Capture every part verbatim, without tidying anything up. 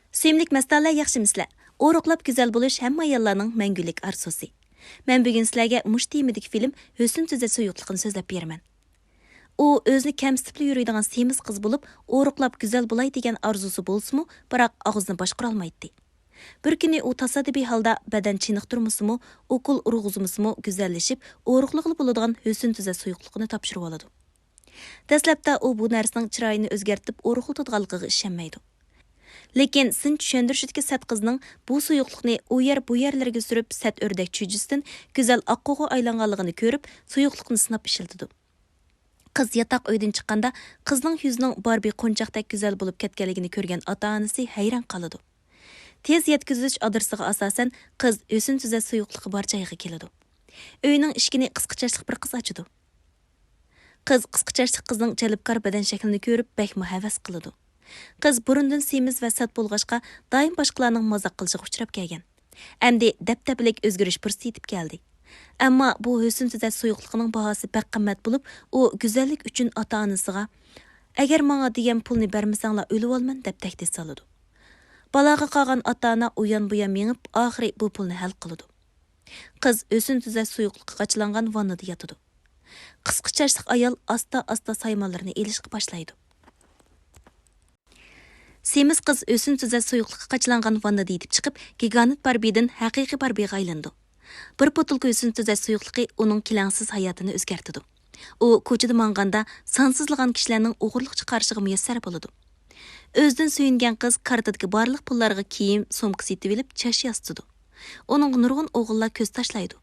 سۆيۈملۈك مەستانىلەر، ياخشىمۇسىلەر؟ ئورۇقلاپ گۈزەل بولۇش ھەممە ئاياللارنىڭ مەڭگۈلۈك ئارزۇسى. مەن بۈگۈن سىلەرگە مۇشۇ تېمىدىكى فىلىم ھۆسن تۈزەش سۇيۇقلۇقىنى سۆزلەپ بېرىمەن. ئۇ ئۆزىنى كەمسىتىپلا يۈرىدىغان سېمىز قىز بولۇپ، ئورۇقلاپ گۈزەل بولاي دېگەن ئارزۇسى بولسىمۇ، بىراق ئاغزىنى باشقۇرالمايتتى. بىر كۈنى ئۇ تاسادىپىي ھالدا بەدەن چېنىقتۇرمىسىمۇ، ئوكۇل ئۇرغۇزمىسىمۇ گۈزەللىشىپ، ئورۇقلىغىلى بولىدىغان ھۆسن تۈزەش سۇيۇقلۇقىنى تاپشۇرۇۋالىدۇ. دەسلەپتە ئۇ بۇ نەرسىنىڭ چىرايىنى ئۆزگەرتىپ ئورۇقلىتىدىغانلىقىغا ئىشەنمەيدۇ. لېكىن سىن چۈشەندۈرۈشىدىكى سەت قىزنىڭ بۇ سۇيۇقلۇقنى ئۇ يەر بۇ يەرلەرگە سۈرۈپ، سەت ئۆردەك چۈجىسىدىن گۈزەل ئاققۇغا ئايلانغانلىقىنى كۆرۈپ، سۇيۇقلۇقنى سىناپ ئىشلىتىدۇ. قىز ياتاق ئۆيدىن چىققاندا، قىزنىڭ يۈزىنىڭ باربى قونچاقتەك گۈزەل بولۇپ كەتكەنلىكىنى كۆرگەن ئاتا-ئانىسى ھەيران قالىدۇ. تېز يەتكۈزۈش ئادرېسىغا ئاساسەن، قىز ھۆسن تۈزەش سۇيۇقلۇقى بار جايغا كېلىدۇ. ئۆينىڭ ئىشىكىنى قىسقا چاچلىق بىر قىز ئاچىدۇ. قىز قىسقا چاچلىق قىزنىڭ جەلپكار بەدەن شەكلىنى كۆرۈپ، بەكمۇ ھەۋەس قىلىدۇ. قىز بۇرۇندىن سېمىز ۋە سەت بولغاچقا، دائىم باشقىلارنىڭ مازاق قىلىشىغا ئۇچراپ كەلگەن. ئەمدى دەپتەپىلىك ئۆزگىرىش پۇرسىتى يېتىپ كەلدى. ئەمما بۇ ھۆسن تۈزەش سۇيۇقلۇقىنىڭ باھاسى بەك قىممەت بولۇپ، ئۇ گۈزەللىك ئۈچۈن ئاتا-ئانىسىغا، «ئەگەر ماڭا دېگەن پۇلنى بەرمىسەڭلار ئۆلۈۋالىمەن» دەپ تەھدىت سالىدۇ. بالاغا قالغان ئاتا-ئانا ئۇيان-بۇيان مېڭىپ، ئاخىرى بۇ پۇلنى ھەل قىلىدۇ. قىز ھۆسن تۈزەش سۇيۇقلۇقى قاچىلانغان ۋاننىدا ياتىدۇ. قىسقا چاچلىق ئايال ئاستا-ئاستا سايمانلىرىنى ئېلىشقا باشلايدۇ. سېمىز قىز ھۆسن تۈزەش سۇيۇقلۇقى قاچىلانغان ۋاننىدا يېتىپ چىقىپ، گىگانت باربىدىن ھەقىقىي باربىغا ئايلىنىدۇ. بىر بوتۇلكا ھۆسن تۈزەش سۇيۇقلۇقى ئۇنىڭ كېلەڭسىز ھاياتىنى ئۆزگەرتىدۇ. ئۇ كوچىدا ماڭغاندا سانسىزلىغان كىشىلەرنىڭ ئوغرىلىقچە قارىشىغا مۇيەسسەر بولىدۇ. ئۆزىدىن سۆيۈنگەن قىز كارتىدىكى بارلىق پۇللارغا كىيىم، سومكا سېتىۋېلىپ چاچ ياسىتىدۇ. ئۇنىڭغا نۇرغۇن ئوغۇللار كۆز تاشلايدۇ.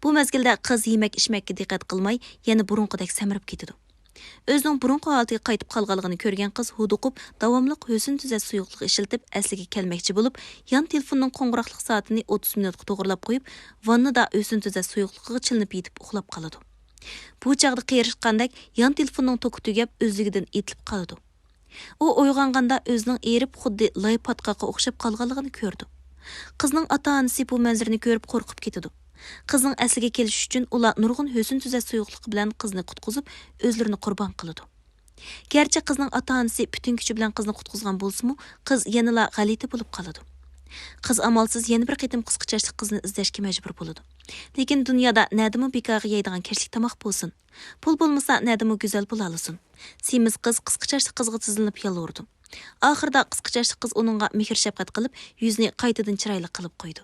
بۇ مەزگىلدە قىز يېمەك-ئىچمەككە دىققەت قىلماي، يەنە بۇرۇنقىدەك سەمرىپ كېتىدۇ. ئۆزىنىڭ بۇرۇنقى ھالىتىگە قايتىپ قالغانلىقىنى كۆرگەن قىز ھودۇقۇپ، داۋاملىق ھۆسن تۈزەش سۇيۇقلۇقى ئىشلىتىپ، ئەسلىگە كەلمەكچى بولۇپ، يان تېلېفوننىڭ قوڭغۇراقلىق سائىتىنى ئوتتۇز مىنۇتقا توغرىلاپ قويۇپ، ۋاننىدا ھۆسن تۈزەش سۇيۇقلۇقىغا چىلىنىپ يېتىپ ئۇخلاپ قالىدۇ. بۇ چاغدا قېرىشقاندەك يان تېلېفوننىڭ توكى تۈگەپ، ئۆزلۈكىدىن ئېتىلىپ قالىدۇ. ئۇ ئويغانغاندا ئۆزىنىڭ ئېرىپ، خۇددى لاي پاتقاققا ئوخشاپ قالغانلىقىنى كۆرىدۇ. قىزنىڭ ئاتا-ئانىسى بۇ مەنزىرىنى كۆرۈپ قورقۇپ كېتىدۇ. قىزنىڭ ئەسلىگە كېلىشى ئۈچۈن ئۇلار نۇرغۇن ھۆسن تۈزەش سۇيۇقلۇقى بىلەن قىزنى قۇتقۇزۇپ، ئۆزلىرىنى قۇربان قىلىدۇ. گەرچە قىزنىڭ ئاتا-ئانىسى پۈتۈن كۈچى بىلەن قىزنى قۇتقۇزغان بولسىمۇ، قىز يەنىلا غەلىتە بولۇپ قالىدۇ. قىز ئامالسىز يەنە بىر قېتىم قىسقا چاچلىق قىزنى ئىزدەشكە مەجبۇر بولىدۇ. لېكىن دۇنيادا نەدىمۇ بىكارغا يەيدىغان كەچلىك تاماق بولسۇن؟ پۇل بولمىسا نەدىمۇ گۈزەل بولالىسۇن؟ سېمىز قىز قىسقا چاچلىق قىزغا تىزلىنىپ يالۋۇرىدۇ. ئاخىرىدا قىسقا چاچلىق قىز ئۇنىڭغا مېھىر-شەپقەت قىلىپ، يۈزىنى قايتىدىن چىرايلىق قىلىپ قويىدۇ.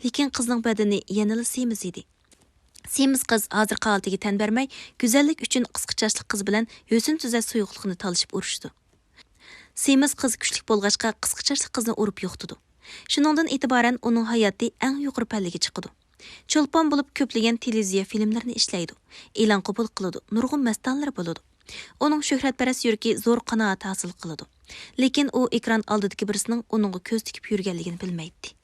لېكىن قىزنىڭ بەدىنى يەنىلا سېمىز ئىدى. سېمىز قىز ھازىرقى ھالىتىگە تەن بەرمەي، گۈزەللىك ئۈچۈن قىسقا چاچلىق قىز بىلەن ھۆسن تۈزەش سۇيۇقلۇقىنى تالىشىپ ئۇرۇشىدۇ. سېمىز قىز كۈچلۈك بولغاچقا، قىسقا چاچلىق قىزنى ئۇرۇپ يوقىتىدۇ. شۇنىڭدىن ئېتىبارەن ئۇنىڭ ھاياتى ئەڭ يۇقىرى پەللىگە چىقىدۇ. چولپان بولۇپ كۆپلىگەن تېلېۋىزىيە فىلىملىرىنى ئىشلەيدۇ. ئېلان قوبۇل قىلىدۇ، نۇرغۇن مەستانىلەر بولىدۇ. ئۇنىڭ شۆھرەتپەرەس يۈرىكى زور قانائەت ھاسىل قىلىدۇ. لېكىن ئۇ ئېكران ئالدىدىكى بىرسىنىڭ ئۇنىڭغا كۆز تىكىپ يۈرگەنلىكىنى بىلمەيتتى.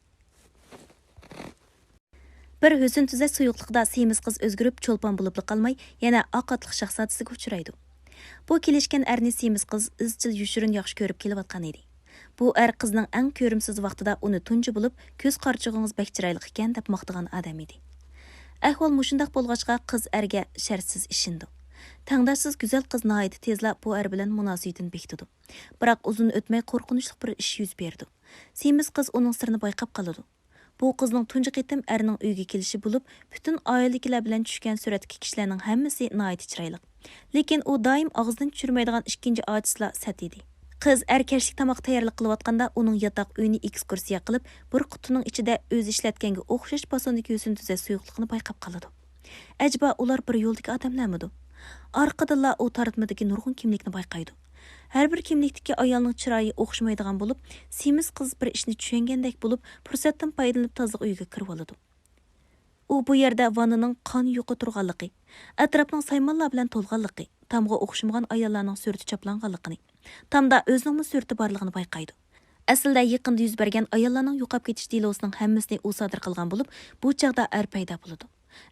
بىر ھۆسن تۈزەش سۇيۇقلۇقىدا سېمىز قىز ئۆزگىرىپ، چولپان بولۇپلا قالماي، يەنە ئاق ئاتلىق شاھزادىسىگە ئۇچرايدۇ. بۇ كېلىشكەن ئەرنى سېمىز قىز ئىزچىل يوشۇرۇن ياخشى كۆرۈپ كېلىۋاتقان ئىدى. بۇ ئەر قىزنىڭ ئەڭ كۆرۈمسىز ۋاقتىدا ئۇنى تۇنجى بولۇپ، «كۆز قارىچۇقىڭىز بەك چىرايلىق ئىكەن» دەپ ماختىغان ئادەم ئىدى. ئەھۋال مۇشۇنداق بولغاچقا، قىز ئەرگە شەرتسىز ئىشىنىدۇ. تەڭداشسىز گۈزەل قىز ناھايىتى تېزلا بۇ ئەر بىلەن مۇناسىۋىتىنى بېكىتىدۇ. بىراق ئۇزۇن ئۆتمەي قورقۇنچلۇق بىر ئىش يۈز بېرىدۇ. سېمىز قىز ئۇنىڭ سىرىنى بايقاپ قالىدۇ. بۇ قىزنىڭ تۇنجى قېتىم ئەرنىڭ ئۆيىگە كېلىشى بولۇپ، پۈتۈن ئائىلىدىكىلەر بىلەن چۈشكەن سۈرەتتىكى كىشىلەرنىڭ ھەممىسى ناھايىتى چىرايلىق. لېكىن ئۇ دائىم ئاغزىدىن چۈشۈرمەيدىغان ئىككىنچى ئاچىسىلا سەت ئىدى. قىز ئەر كەچلىك تاماق تەييارلىق قىلىۋاتقاندا، ئۇنىڭ ياتاق ئۆيىنى ئېكسكۇرسىيە قىلىپ، بىر قۇتىنىڭ ئىچىدە ئۆزى ئىشلەتكەنگە ئوخشاش پاسوندىكى ھۆسن تۈزەش سۇيۇقلۇقىنى بايقاپ قالىدۇ. ئەجەبا ئۇلار بىر يولدىكى ئادەملەرمىدۇ؟ ئارقىدىنلا ئۇ تارتمىدىكى نۇرغۇن كىملىكنى بايقايدۇ. ھەر بىر كىملىكتىكى ئايالنىڭ چىرايى ئوخشىمايدىغان بولۇپ، سېمىز قىز بىر ئىشنى چۈشەنگەندەك بولۇپ، پۇرسەتتىن پايدىلىنىپ تازىلىق ئۆيىگە كىرىۋالىدۇ. ئۇ بۇ يەردە ۋاننىنىڭ قان يۇقى تۇرغانلىقى، ئەتراپنىڭ سايمانلار بىلەن تولغانلىقى، تامغا ئوخشىمىغان ئاياللارنىڭ سۈرىتى چاپلانغانلىقىنى، تامدا ئۆزىنىڭمۇ سۈرىتى بارلىقىنى بايقايدۇ. ئەسلىدە يېقىندا يۈز بەرگەن ئاياللارنىڭ يوقاپ كېتىش دېلوسىنىڭ ھەممىسىنى ئۇ سادىر قىلغان بولۇپ، بۇ چاغدا ئەر پەيدا بولىدۇ.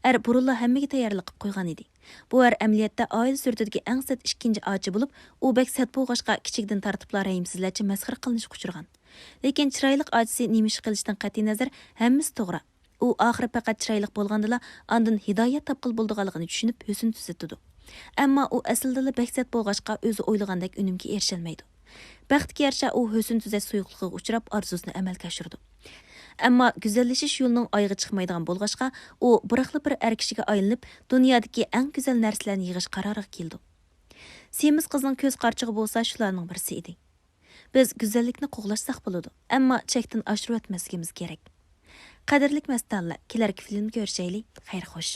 ئەر بۇرۇنلا ھەممىگە تەييارلىق قىلىپ قويغان ئىدى. بۇ ئەر ئەمەلىيەتتە ئائىلە سۈرىتىدىكى ئەڭ سەت ئىككىنچى ئاچا بولۇپ، ئۇ بەك سەت بولغاچقا، كىچىكىدىن تارتىپلا رەھىمسىزلەرچە مەسخىرە قىلىنىشقا ئۇچرىغان. لېكىن چىرايلىق ئاچىسى نېمە ئىش قىلىشىدىن قەتئىينەزەر، ھەممىسى توغرا. ئۇ ئاخىرى پەقەت چىرايلىق بولغاندىلا، ئاندىن ھىدايەت تاپقىلى بولىدىغانلىقىنى چۈشىنىپ، ھۆسن تۈزىتىدۇ. ئەمما ئۇ ئەسلىدىلا بەك سەت بولغاچقا، ئۆزى ئويلىغاندەك ئۈنۈمگە ئېرىشەلمەيدۇ. بەختكە يارىشا ئۇ ھۆسن تۈزەش سۇيۇقلۇقىغا ئۇچراپ ئارزۇسىنى ئەمەلگە ئاشۇرىدۇ. ئەمما گۈزەللىشىش يولىنىڭ ئايىغى چىقمايدىغان بولغاچقا، ئۇ بىراقلا بىر ئەر كىشىگە ئايلىنىپ، دۇنيادىكى ئەڭ گۈزەل نەرسىلەرنى يىغىش قارارىغا كېلىدۇ. سېمىز قىزنىڭ كۆز قارىچۇقى بولسا شۇلارنىڭ بىرسى ئىدى. بىز گۈزەللىكنى قوغلاشساق بولىدۇ، ئەمما چەكتىن ئاشۇرۇۋەتمەسلىكىمىز كېرەك. قەدىرلىك مەستانىلەر، كېلەركى فىلىمدا كۆرۈشەيلى. خەير خوش.